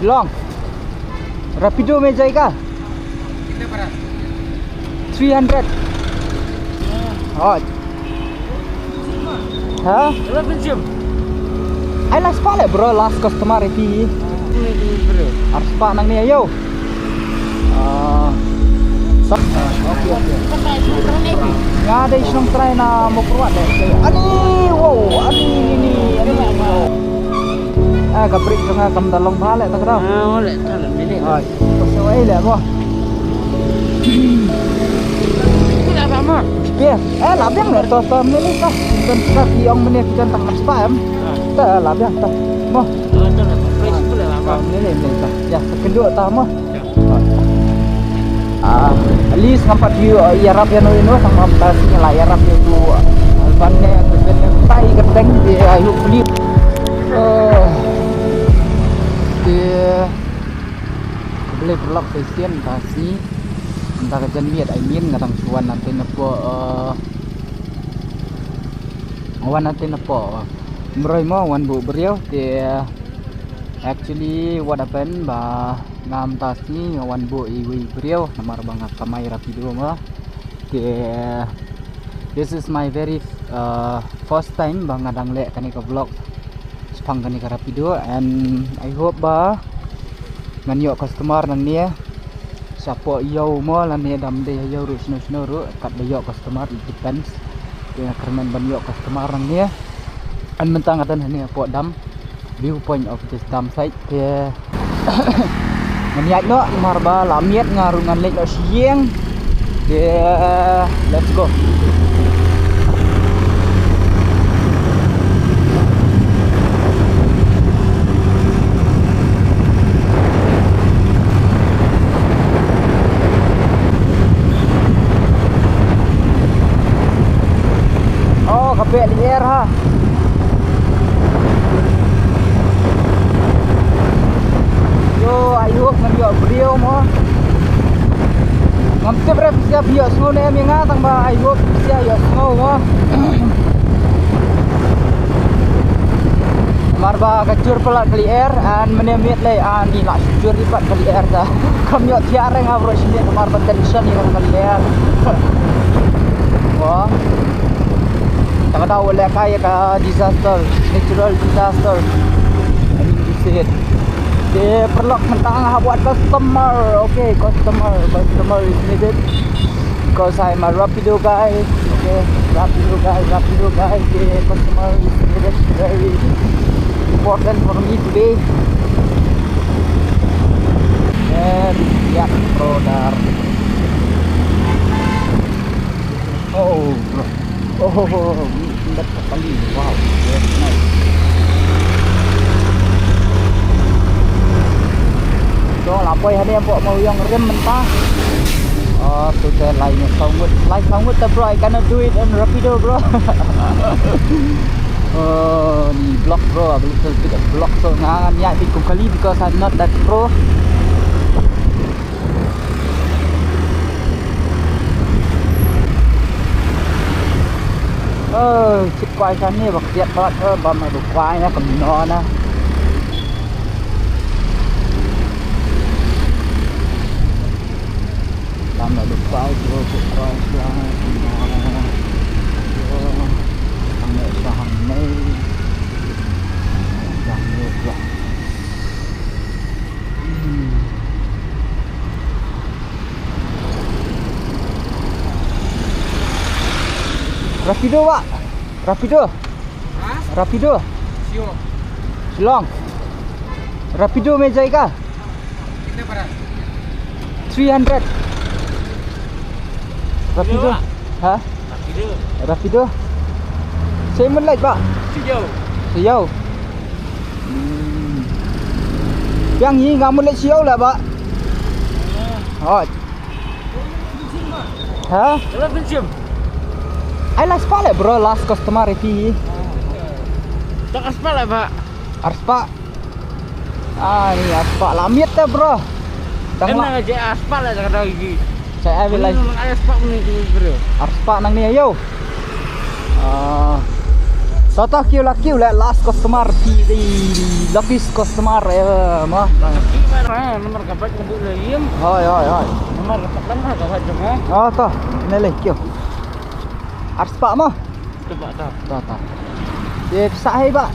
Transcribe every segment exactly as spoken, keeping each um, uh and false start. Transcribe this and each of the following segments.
Long. Rapido mein jayega. Three hundred. Oh. Ha? Ai la spah le bro, last customer iti. Ar spah nangne ayo. Ah. Okay, okay. Nga dei shnong trai na Mawkyrwat de. Ani, wow, ani ni ni, ani ni. Ah, ka brake jong nga kam da long bha le ta ka dau. Ah, le ta le mili. Ai, ko sa ai le mo. Ki la ba mo. Ki. Eh, la biang le to to mili ta. Kan sa ki ong mene ki kan tang spah em. Ta la biang ta. Mo. Ah, ta le. Price pula la ba. Mili mili ta. Ya, sa kynduh ta mo. Ah, at least ngam pat ïoh ïarap ïano ïano, tang ba mynta sngi la ïarap ïa utu, ah, ban ne, ban ne, tai ka teng de, ah, hopefully. Ah, de, khublei paralok sa shisien mynta sngi, mynta ka janmiet, I mean, nga dang shu wan na tei na pdeng, ah, wan na tei na pdeng, ah, mroi mo, wan buh briew, te, actually, what happened, ba, Nga mynta sngi nga wan buh iwei i briew namar ba nga kamai Rapido mo. Te, this is my very, uh, first time ba nga dang leh kane ka vlog shaphang kane ka Rapido, and I hope ba ngan ïoh customer nangne. Shapoh ïew mo lane dam dei ïew ruh shano shano ruh katba ïoh customer, it depends. Te nga kyrmen ban ïoh customer nangne. And mynta nga don hangne hapoh dam. Viewpoint of this dam site. Te ngan ïaid noh namar ba la miet, nga ruh ngan leit noh sha ïing. Te let's go. Oh, ka peh lyer ha. Yo, I hope ngan ïoh briew mo. Ngam tip re phi sa ïohsngew ne em ïa nga, tang ba I hope phi sa ïohsngew mo. Namar ba ka jur palat ka lyer, and mynne miet lei, and i la shu jur pat ka lyer ta. Kam ïoh thiah re nga baroh shi miet namar ba tension ïa ka lyer. Mo. Ta ka daw leh kai ka disaster, natural disaster. I mean to say it. Te paralok, mynta nga hap wad customer. Okay, customer, customer is needed. Because I'm a Rapido guy. Okay, Rapido guy, Rapido guy. Te customer is needed. Very important for me today. And yeah, brother. Oh, bro. Oh, oh, oh, oh, ini, ini dah kali. Wow, yes, nice. So, la poi hangne hapoh Mawïong Rim mynta. Oh, tu te lai ne saw ngut. Lai saw ngut te, bro, I cannot do it on Rapido, bro. Oh, ni block, bro, a little bit of block. So, nga ngan ïaid beit kum kali because I'm not that pro. Oi, chit kwai shane ba ktiat palat, eh, bam na du kwai na kumno na. Bam na du kwai, chit kwai shane kumno na. Hangne sha hangne. Sha hangne sha. Rapido, Wak. Rapido. Ha? Rapido. Sio. Shillong. Rapido mein jayega. Kitne para? Three hundred. Rapido. Rapido, Wak. Ha? Rapido. Rapido. Seiman lait, Bah? Sha ïew. Sha ïew. Hmm. Biang hi nga mut leit sha ïew la, Bah. Hooid. Ha? Ai la spah le, bro, last customer iti. Tang ar spah le, Bah. Ar spah. Ah, ni ar spah la miet te, bro. Tang la. Em na je ar spah le, tang dau igi. Sa ai bilai. Ar spah ni tu, bro. Ar spah nangne ayo. Ah. Tata kiew la kiew la last customer, phi dei luckiest customer ever mo. Namar ka bike ka dei la ïing. Hoi hoi hoi. Namar ka patlang ka bike jong nga. Oh to, ne le kiew. Arspah mo. Coba ta. Ta ta. Ye sa hai ba.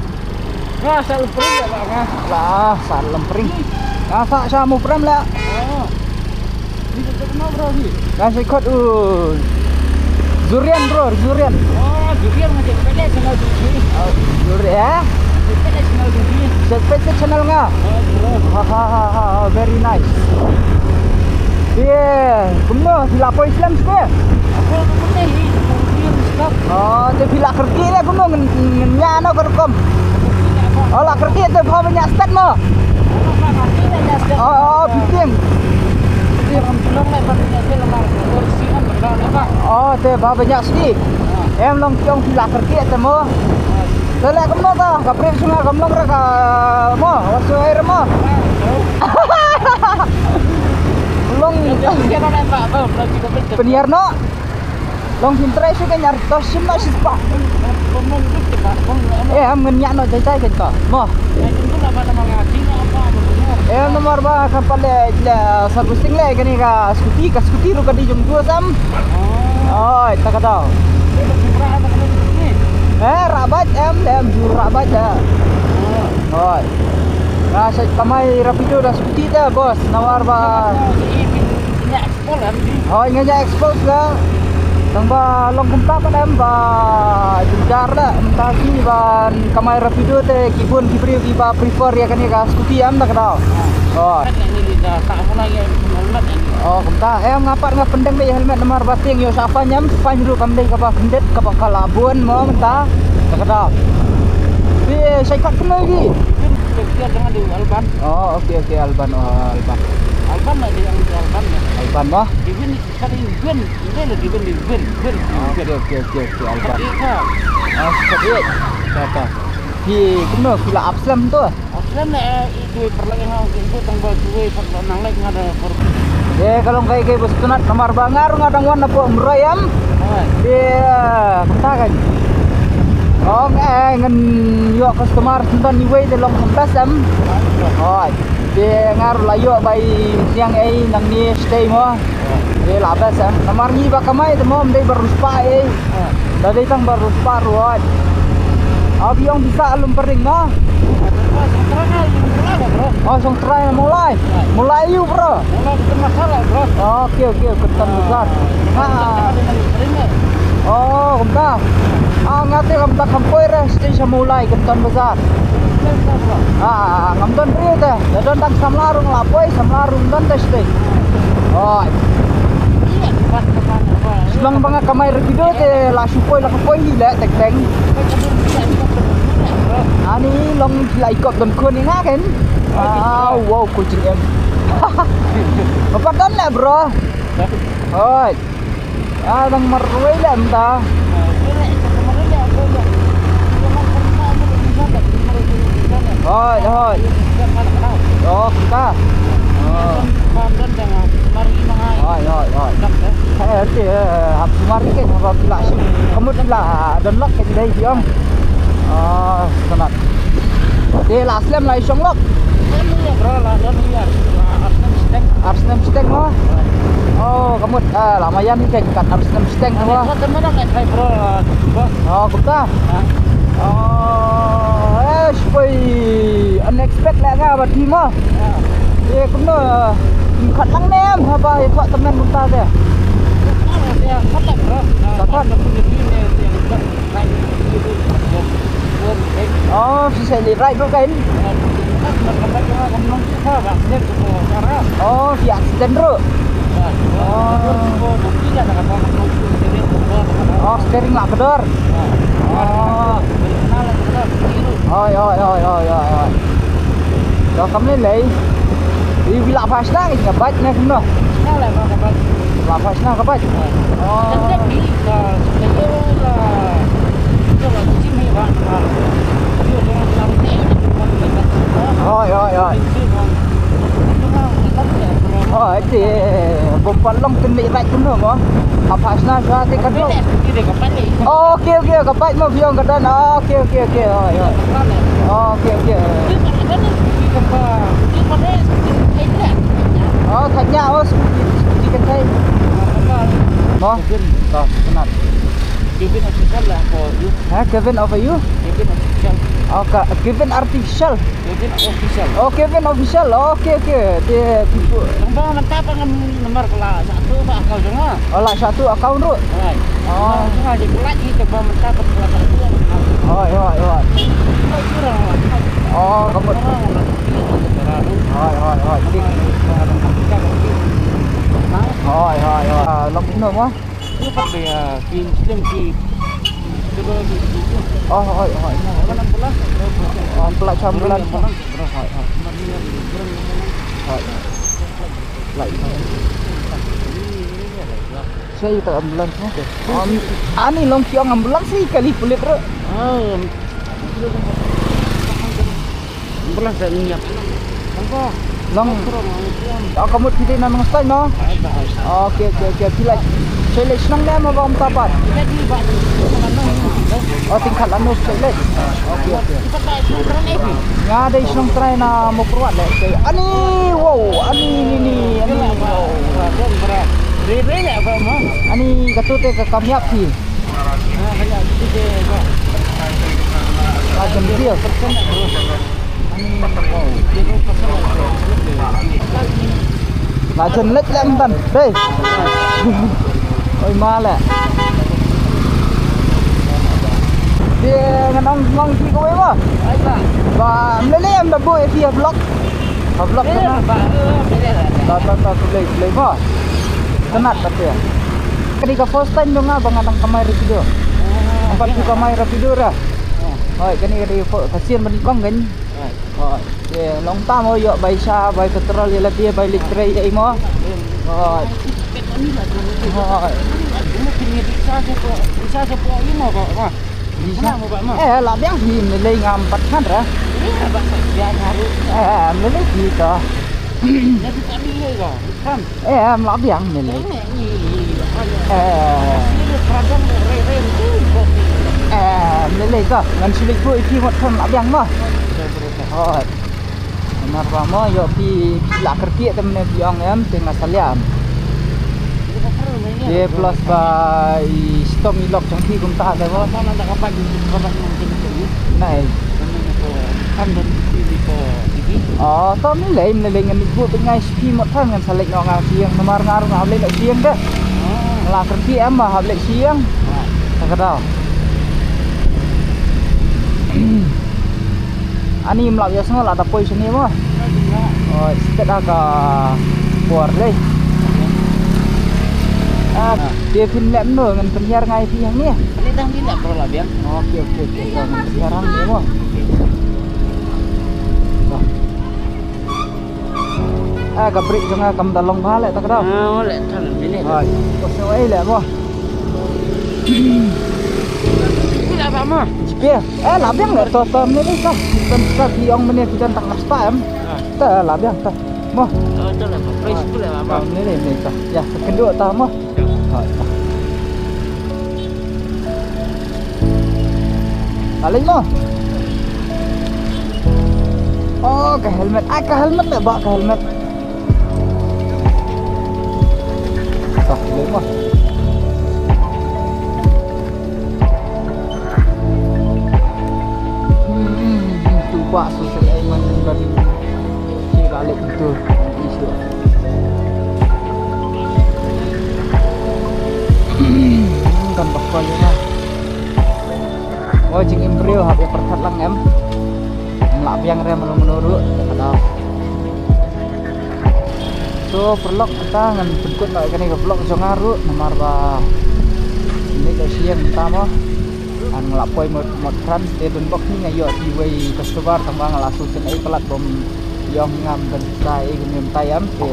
Nga sa lempring ya ba nga. La sa lempring. Nga sa sa mu prem la. Oh. Ni tu kenal bro ni. Nga sa kot u. Durian bro, durian. Oh, durian macam pelet sama durian. Oh, durian. Pelet sama durian. Sa pelet channel nga. Oh, bro. Ha ha ha ha, very nice. Ye, kumno, phi la poi slem shuh? Aku tu ni, ni, ni, ni, Oh, te phi la kyrkieh le kumno ngan, ngan ñiah noh ka rukom. Oh, la kyrkieh te bha ban ñiah stet mo. Oh, oh, phi tieng. Oh, te bha ban ñiah stet. Em long kiong phi la kyrkieh te mo. Te le kumno ta, ka pyrshang kam long ra ka mo, whatsoever mo. Long. Pynïar noh. Long phin trei shuh kein ar to shim noh shispah. Eh, am ngan ñiah noh jai jai kein to. Mo. Eh, namar ba ka pale le servicing le kane ka scooty, ka scooty ruh ka dei jong tu sam. Oi, ta ka daw. Eh, Rabat em, em ju Rabat ya. Oi. Nga sa kamai rapido da scooty da boss, namar ba Hoi, nga ïa expose la. Tang ba long kumta pat em ba jynjar la mynta ki ban kamai rapido te ki bun ki briew ki ba prefer ïa kane ka scooty em da ka daw. Hoi. Oh, kumta em nga pat nga pyndeng beit helmet namar ba tieng ïoh sa fine em, fine ruh kam dei kaba khyndiat kaba ka la bun mo mynta da ka daw. Phi shai kot kumno ki? Oh, okay, okay, Alban, oh, Alban. Alban mo. Kali Win, ini lagi Win, Win, Win, Win. Okey, okey, okey, okey, Alban. Okey, ha. Ah, okey. Ta ta. Phi kumno, phi la ap slem to? Ap slem le, eh, itu perlak yang aku itu tang ba tuwe pat nang lek ngada por. Ye, ka long kai kai bos tunat namar ba nga ruh nga dang wan na po mroyam. Hai. Ye, kumta kan. Ong eh ngan ïoh customer tang ni wei te long kumta sem. Hai. Te nga ruh la ïoh bai siang ei nangne shatei mo. Te la best em. Namar ngi ba kamai te mo ym dei ba riewspah ei. Da dei tang ba riewspah ruh. Abi ong bisa lum pering mo. Oh, song try Mawlai. Mawlai aïu bro? Okey okey, Kynton Bazar. Oh, kumta. Ah, nga te kumta kam poi re shatei sha Mawlai Kynton Bazar. Ah, ngam don briew te. Da don tang samla ruh nga la poi, samla ruh ngam don te shatei. Oi. Shlong ba nga kamai rapido te la shu poi la ka poi hi leh teng teng. Ani long la i kop don khun i nga ken. Ah, wow, cool jingim. Apa don leh bro? Oi. Ah, dang marwei leh mynta. Hoi, hoi. Oh, kita. Oh. Hoi, hoi, hoi. Eh, nanti, eh, hap sumar dikit, hap pila sih. Kamu pila, don lok kita dai diam. Oh, sanad. Te la slem la i shong lok. Slem ne bro, la don ïa. Ar snem shiteng. Ar snem shiteng mo. Oh, ka mut, ah, la mayan hi ka kat ar snem shiteng mo. Ka te mena ka thai bro, ah, bro. Oh, kumta. Ha. Oh, eh, shpoi unexpect la nga ba ti mo. Ya. Ye kumno, kat lang ne em, haba ïa kwah temen kumta te. Ya, kat lang bro. Sa kat. Oh, phi sa leit ride ruh kein. Oh, phi accident ruh. Oh. Oh, steering la kdor. Oh. Oi, oi, oi, oi, oi, oi. Ïoh kam lei lei. Phi la phai shna ka bike ne kumno? Shna la ka bike. La phai shna ka bike. Oh. Oi, oi, oi. Oi, te. Bym pat long tynrai kumno mo. Hap phah shna shuwa te kan long. Okay, okay, ka bike mo phi ong ka don. Okay, okay, okay. Hoi, hoi. Okay, okay. Oh, thait nia, oh, scooty, scooty kan thait. Mo. Kevin. Ka, kena. Kevin Official lah ko you. Ha, Kevin over you? Kevin Official. Oh, ka, Kevin Artificial. Kevin Official. Oh, Kevin Official. Okay, okay. Dia tipu. Nang bang mantap ngam nomor kala satu ba account jong nga. Oh, la satu account ruh. Hai. Oh. Nga di pula di ke bang mantap kala satu. Hoi, hoi, hoi. Kau kurang lah. Oh, kamu. Kurang lah. Hoi, hoi, hoi. Tik. Hoi, hoi, hoi. Ah, long kumno mo? Ïa, ki Muslim ki. Oh, hoi, hoi. Ambulance. Oh, ambulance, ambulance. Hoi, hoi. Hoi. Lai. Sa ïa ka ambulance mo. Ani long ki ong ambulance ïa kali pulit ruh. Ambulance da ngiap. Long. Oh, ka mut phi dei na Nongstoiñ mo? Okay, okay, okay. Phi leit. Phi leit shnong ne mo ba ym tapat? Oh, Tyngkhap Lano phi leit. Okay, okay. Nga dei shnong trai na Mawkyrwat leh. Ani, wow, ani ni ni, ani, wow. Ani katu te ka kam ïap phi. Ka jan dia. Ka jan leit lem ban. Dei. Oi ma le. Dia ngan ong ngong ki ko ba. Ba mlele em da bu e ki vlog. Ka vlog na. Ta ta ta, khublei khublei mo. Tynat ta te. Kane ka first time jong nga ba nga dang kamai rapido. Nga pat shu kamai rapido ra. Hoi, kane ka dei ka sien ban kong kan. Hoi, te long ta mo, ïoh bai sha, bai petrol ïa lade, bai leit trei ïa i mo. Hoi. Hoi. Lisa. Eh, la biang hi, mlei ngam pat khan ra. Eh, mlei hi ta. Eh, em, la biang mlei. Eh. Eh, mlei ka, ngan shu leit buh ïa phi mut khan la biang ma. Hoi. Namar ba mo ïoh phi, phi la kyrkieh te mynne phi ong em, te nga salia em. Te plus ba i stom i lok jong phi kumta te mo. Nai. Oh, to mlei, mlei ngan buh beit nga ïa phi mut than ngan sa leit noh nga sha ïing namar nga ruh nga hap leit noh sha ïing te. Nga la kyrkieh em ba hap leit sha ïing. Ta ka daw. Ani mlap ïa sngew la da poi shane mo. Oi, stet ha ka por lei. Ah, te phin leh mano ngan pynhiar nga ïa phi hangne. Okay, okay, okay. Ngan pynhiar hangne mo. Ah, ka brake jong nga kam da long bha leh ta ka daw. Ah, leh than mini. Hoi. Ko se wei leh mo. Ni la ba mo. Jike. Eh, la biang leh to to mini ka. Kan ka ki ong mini ki jan tak nasta em. Ta la biang ta. Mo. Oh, to la ba. Price tu la ba mo. Mini mini ta. Ya, sekendu ta mo. Hoi. Alin mo. Oh, ka helmet. Ai, ka helmet leh ba ka helmet. Ka helmet mo. Hmm, tu ba su se ai man dari. Ki la leh tu. Isu. Kan bakal ya. Mo jingim briew hap ïa pyrkhat lang em. Ym lah biang re mano mano ruh. Ka daw. So paralok, mynta ngan pynkut noh ïa kane ka vlog jong nga ruh namar ba mynta ka sha ïing mynta mo. Ngan nga la poi mot mot khrang te don bok hi nga ïoh kiwei customer tang ba nga la shu sngewthuh ei palat bym ïoh ngam ban sa ei kane mynta ïam te.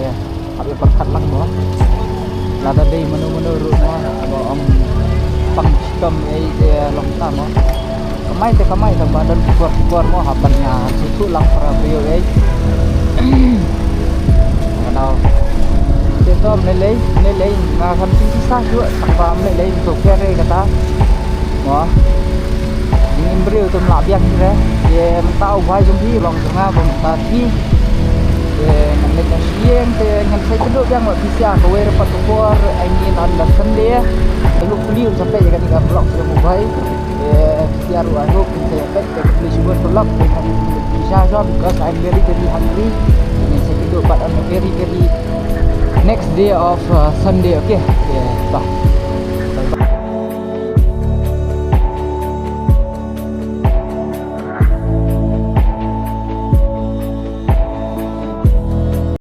Hap ïa pyrkhat lang mo. Lada dei mano mano ruh mo, haba ong pang shitom ei te long ta mo. Kamai te kamai tang ba don shukor shukor mo, hap ban ïa shu shu lang para briew ei. Ka daw. Te to Lei lei, lei lei, nga kam sngewsih shuh, tang ba lei lei to kere kata. Mo. Jingim briew to mla biang re. Te mynta u bhai jong phi long jong nga ba mynta phi. Te ngan leit na shiliang te ngan sa ïakynduh biang bad phi sha kawei pat ka por, I mean on the Sunday. Te hopefully un sa peit ïa kane ka vlog jong u bhai. Te phi sha ruh I hope un sa ïa peit. Te khublei shibun paralok, te ngan phi sha shuwa because I'm very very hungry. Te ngan sa ïakynduh pat on the very very next day of uh, Sunday, okay? Te bye.